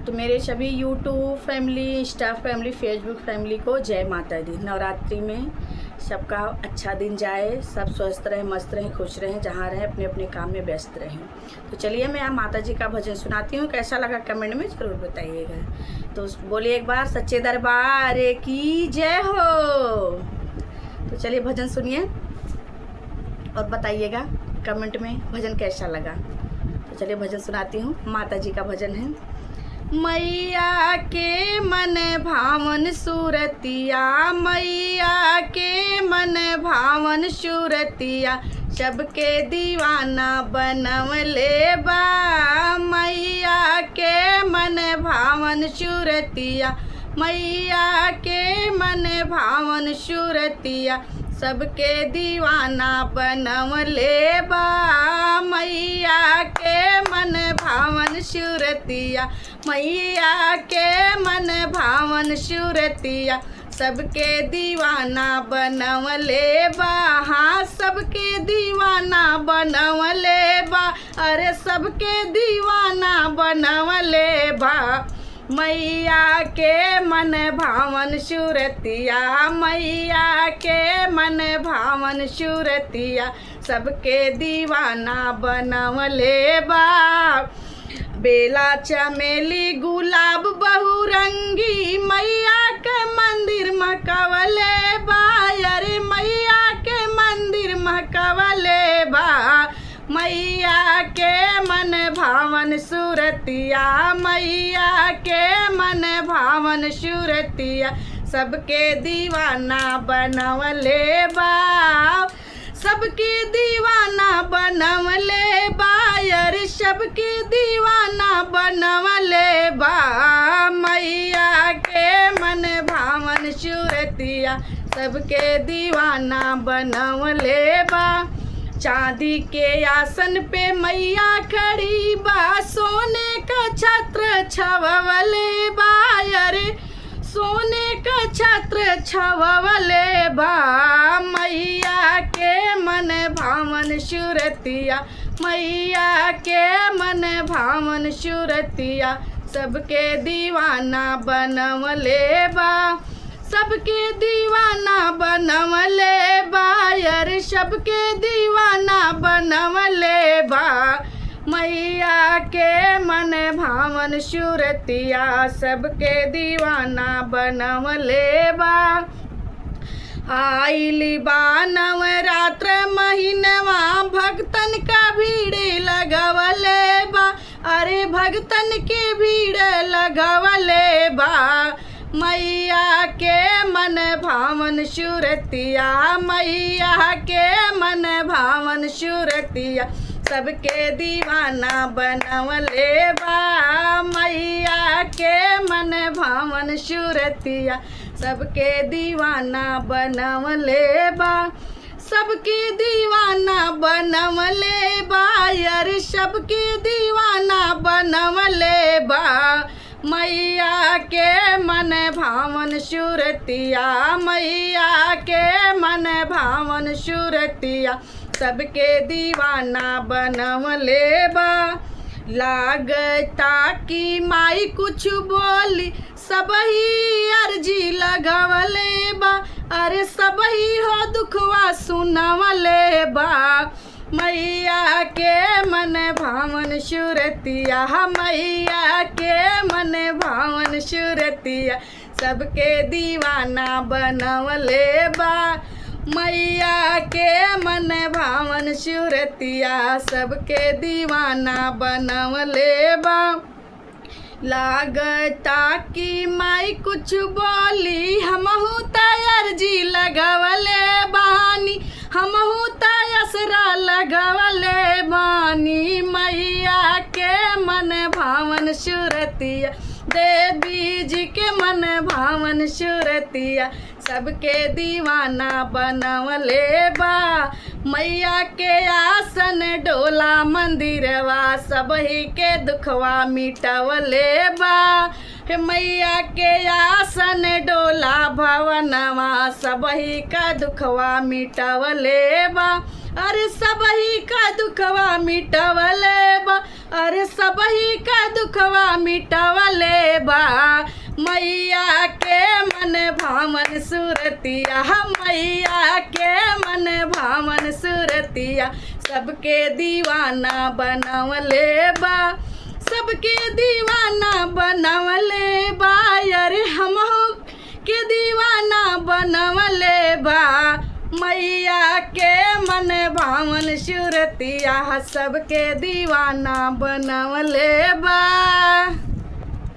तो मेरे सभी YouTube family, Insta family, Facebook family को जय माता दी। नवरात्रि में सबका अच्छा दिन जाए, सब स्वस्थ रहें, मस्त रहें, खुश रहें, जहाँ रहें अपने अपने काम में व्यस्त रहें। तो चलिए मैं आप माता जी का भजन सुनाती हूँ, कैसा लगा कमेंट में ज़रूर बताइएगा। तो बोलिए एक बार सच्चे दरबार की जय हो। तो चलिए भजन सुनिए और बताइएगा कमेंट में भजन कैसा लगा। तो चलिए भजन सुनाती हूँ, माता जी का भजन है। मैया के मन भावन सूरतिया, मैया के मन भावन सूरतिया, सबके दीवाना बनवले बा। मैया के मन भावन सूरतिया, मैया के मन भावन सूरतिया, सबके दीवाना बनवले बा। मैया के मन भावन सूरतिया, मैया के मन भावन सूरतिया, सबके दीवाना बनवले बा। हाँ सबके दीवाना बनवले बा, अरे सबके दीवाना बनवले बा। मैया के मन भावन सूरतिया, मैया के मन भावन सूरतिया, सबके दीवाना बनवले बा। बेला चमेली गुलाब बहुरंगी, मैया के मंदिर महकवले बा। अरे मैया के मंदिर महकवले बा। मैया के मन भावन सूरतिया, मैया के मन भावन सूरतिया, सबके दीवाना बनवले बा। सबके दीवाना बनवले बा, अरे सबके दीवाना बनवले बा। मैया के मन भावन सूरतिया, सबके दीवाना बनवले बा। चांदी के आसन पे मैया खड़ी बा, सोने का छत्र छवले बा। अरे सोने का छत्र छवले बा। मैया के मन भावन सूरतिया, मैया के मन भावन सूरतिया, सबके दीवाना बनवले बा। सबके दीवाना बनवले बा, अरे सबके दीवाना बनवले बा। मैया के मन भावन सूरतिया, सबके दीवाना बनवले बा। आइली बा नवरात्र महीनवा, भक्तन का भीड़ लगवले बा। अरे भक्तन के भीड़ लगवले बा। मैया के मन भावन सूरतिया, मैया के मन भावन सूरतिया, सबके दीवाना बनवले बा। मैया के मन भावन सूरतिया, सबके दीवाना बनवले बा। सबके दीवाना बनवले बा, अरे सबके दीवाना बनवले बा। मैया के मन भावन सूरतिया, मैया के मन भावन सूरतिया, सबके दीवाना बनवले बा। लागता कि माई कुछ बोली, सबही अर्जी लगवले बा। अरे सबही हो दुखवा सुनवले बा। मैया के मन भावन सूरतिया, मैया के मन भावन सूरतिया, सबके दीवाना बनवले बा। मैया के मन भावन सूरतिया, सबके दीवाना बनवले बा। लागता कि माई कुछ बोली, हमहू अर्जी लगवले बानी, हमहू असरा लगवले बानी। मैया के मन भावन सूरतिया, देवी जी के मन भावन सूरतिया, सबके दीवाना बनवले बा। मैया के आसन डोला मंदिरवा, सबही के दुखवा मिटवले बा। हे मैया के आसन डोला भवनवा, सबही का दुखवा मिटवले बा। अरे सबही का दुखवा मिटवले बा, अरे सबही का दुखवा मिटवले बा। मैया के मन भावन सुरतिया, मैया के मन भावन सुरतिया, सबके दीवाना बनवले बा, सबके दीवाना बनवले बा। अरे हमहू के दीवाना बनवले बा। मैया के मन भावन सुरतिया, सबके दीवाना बनवले बा।